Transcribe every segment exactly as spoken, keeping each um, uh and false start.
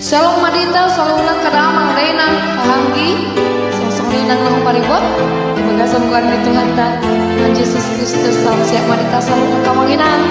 Syalom ma di hita, saluhutna angka damang dainang, haha anggi, songon i nang na huparibot di bagasan goar ni Tuhanta Tuhan Jesus Kristus. Salam sehat ma di hita saluhutna angka amang inang.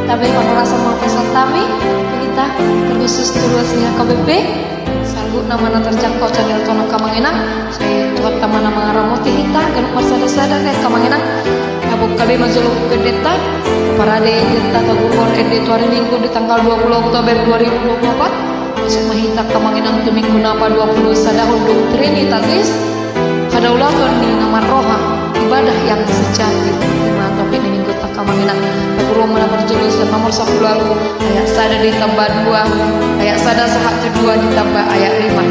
Tabe, panorasan ma pesan hami di hita, terkhusus tu ruas ni H K B P. Saluhutna ma na terjangkau channel on angka amang inang. Sai Tuhanta ma na mangaramoti hita ganup marsada-sada, angka amang inang. Tabuka be ma jolo buku endenta, parade endenta taguruhon ende tu ari Minggu di tanggal dua puluh Oktober dua ribu dua puluh empat. Masuk ma hita angka amang inang tu Minggu na padua puluh sada, Unduk Trinitatis, kedaulatan ni na marroha, ibadah yang sejati. Ima topik ni Minggu angka amang inang. Taguruhon ma na parjolo sian nomor sampulu ualu, ayat sada ditamba dua, ayat sada sahat tu dua ditamba ayat lima.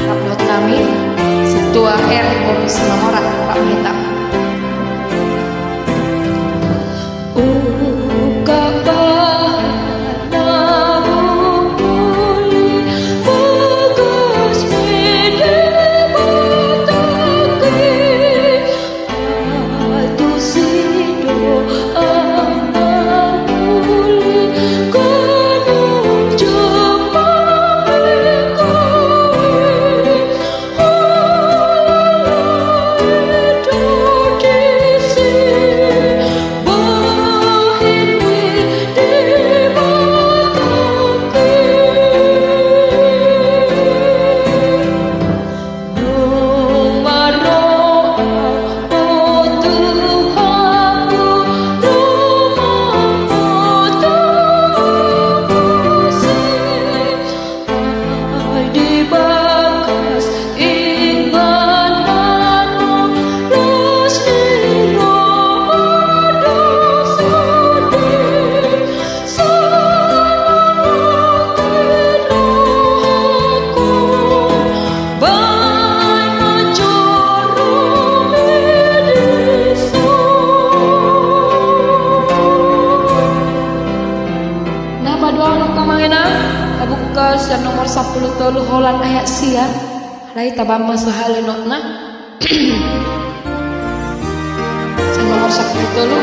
Upload hami, Sintua R. Borus Namora, Pak Mita. Na paduahon angka amang inang, tabuka sian nomor sampulu tolu holan ayat sia. Alai tabaen ma sahala notna. Sian nomor sampulu tolu.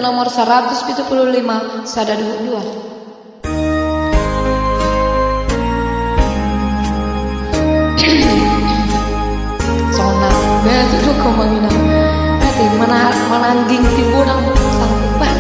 Nomor saratus pitu pulu lima, sada dohot dua. Songon na, bea tu joko manginang. Nanti mana, manangging timbunang, sanggup bah.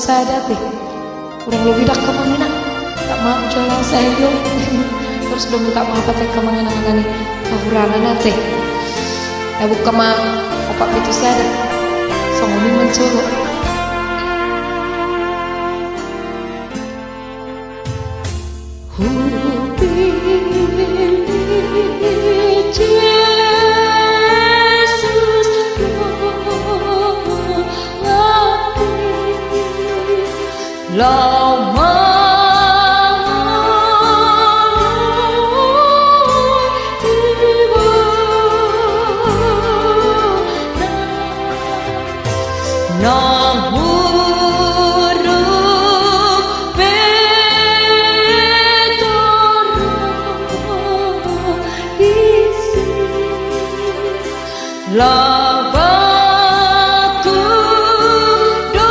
Sada pe. Kurang lobi dang, amang inang. Minta maaf jala sae jo. Torus do minta maaf ate, amang inang, na ni hahurangan ate. Tabuka ma opat pitu sada. Songon i ma jolo. Hupillit Jesus do hami. Laho mangolu Ibana. Na hurang pe torop disi. Laho bakku do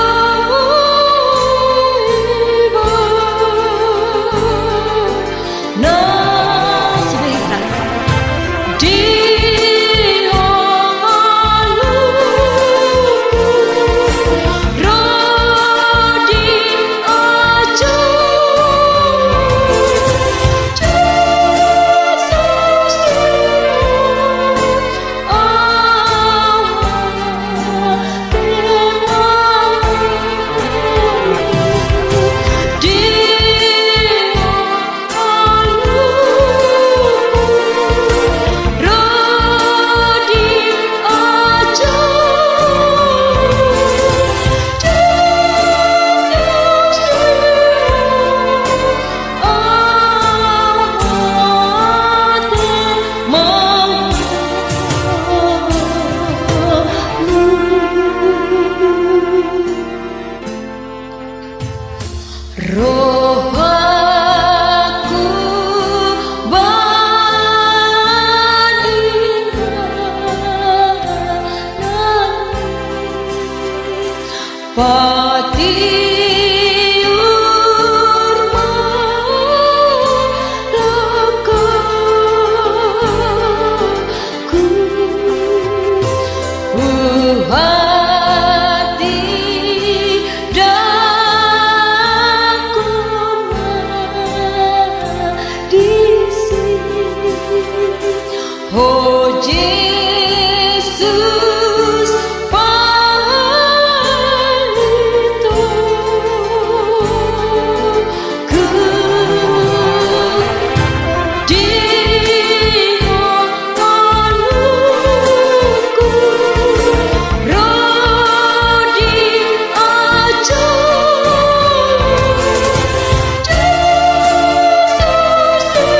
Ibana. Di halumu ro di ajaran. Jesus Tuhan. Rohangku bani nang. Patiur ma langkangku, huhut dang hona disi. Ho Jesus Palitonku, di ngolungku ro di ajaran. Jesus Tuhan.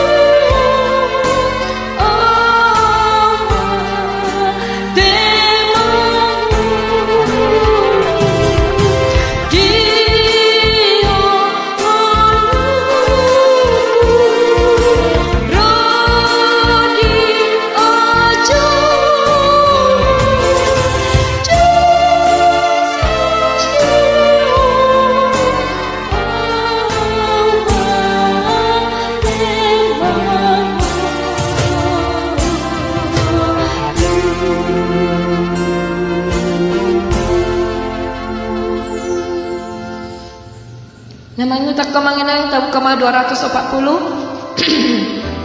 Na mangihut, amang inang, tabuka ma dua ratus opat puluh.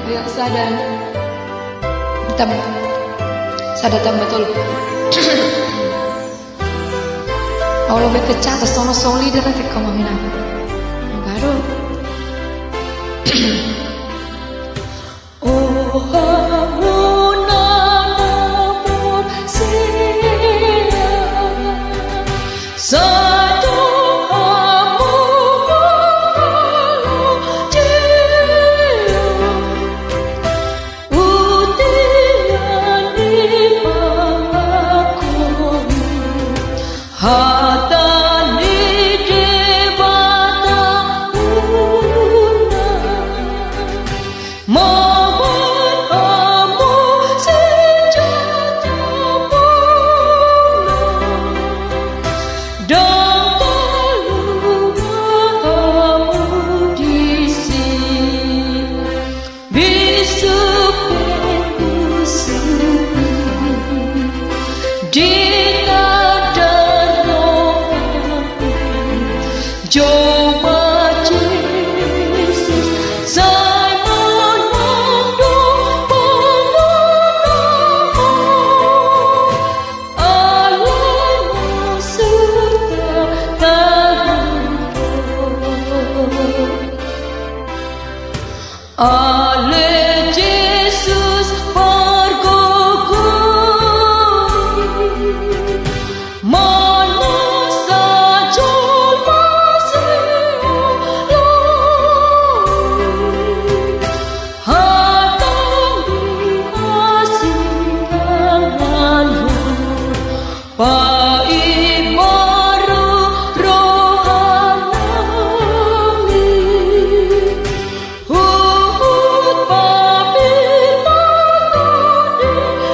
Ayat sada. Tam-, sada tamba tolu. Olo be pecah, tongon songon lider ate, amang inang. Baru. O hamu na porsea, sai do hamu mangalo Dia. Uti an ni pangakui hata ni Debata. Ale Jesus pargogo, manang sajo masioloi, hatanggi hasiangan on. Paima roha nami, huhut paima tondinami,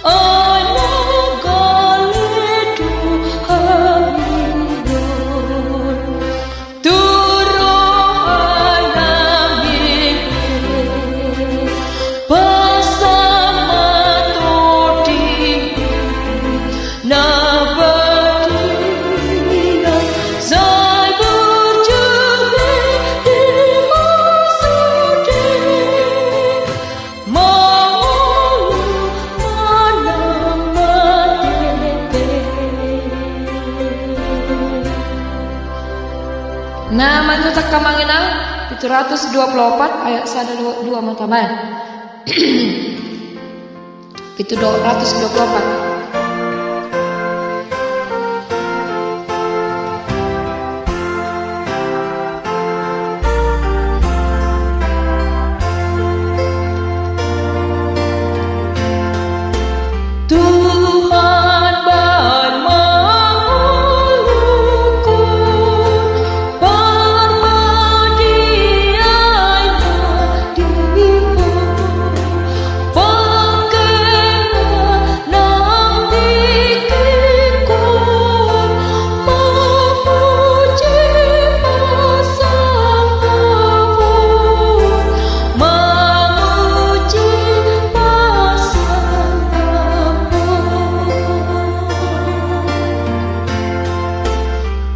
ai na gale do hami on. Tu roha nami, pasama tondimi na badia, sai burju be di masa de. Mangolu manang marende. Nah, mantap, angka amang inang, pitu ratus dua puluh opat, ayat sada dohot dua ma tabaen. Pitu ratus dua puluh opat. Tuhan baen mangolungkon parmadiaina di ho. Pangke ma nang tingkingkon mamuji pasangaphon, mamuji pasangaphon.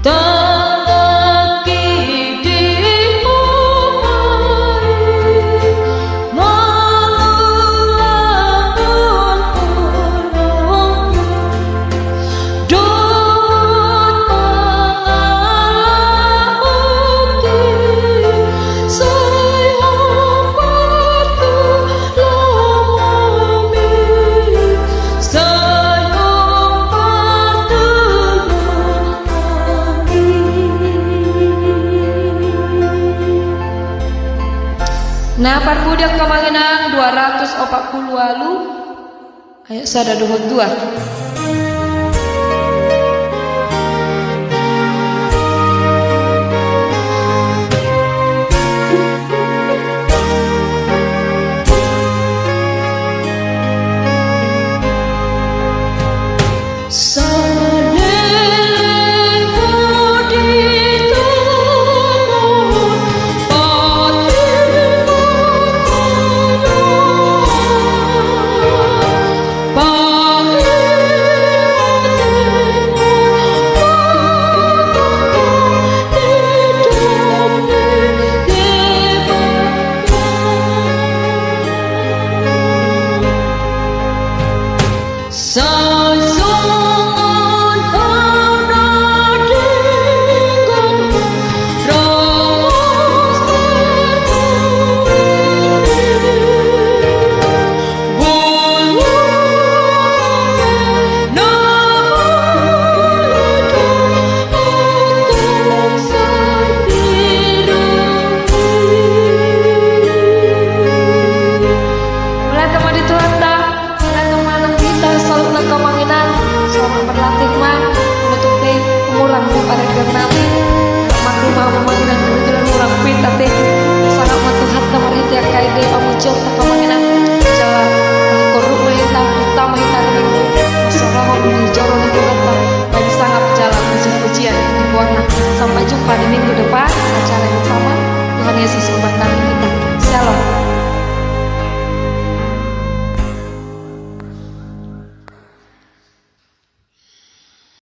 Tangki di ho ma i, mangulahon holongmu dohot pangalahonki, sai hombar tu lomomi, sai hombar tu lomomi. Nah, parpudi, angka amang inang, dua ratus opat pulu ualu, ayat sada dohot dua. Saleleng huditangkon, pati Mauliate ma di Tuhanta, mauliate ma nang di hita saluhutna, angka amang inang. Selamat berlatih ma, molo tung pe umur nang pe pada denggan nami. Maklum ma, angka amang inang, kebetulan umur nang pe ate. Sangap ma Tuhanta marhite angka ende pamujionta, angka amang inang. Jala, ah, koru ma hita, utama hita di minggu. Marsarahon di joro ni Tuhanta. Bagi sangap jala puji-pujian di goarna. Sampai jumpa di minggu depan. Acara yang sama. Tuhan Yesus